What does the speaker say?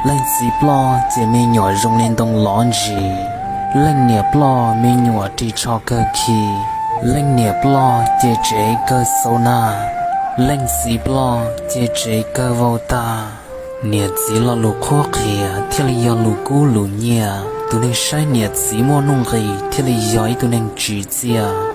Leej txiv ploj ces me nyuam zoo li ntoo lov ntsis. Leej niam ploj me nyuam ris tsho kawg khi. Leej niam ploj ces tsev kawg xau nag. Leej txiv ploj ces tsev kawg vau tag. Niam txiv lo lus qhuab qhia thiaj li yog lus kub lus nyiaj. Tus neeg saib niam txiv muaj nuj nqis thiaj li yog ib tug neeg tsim txiaj.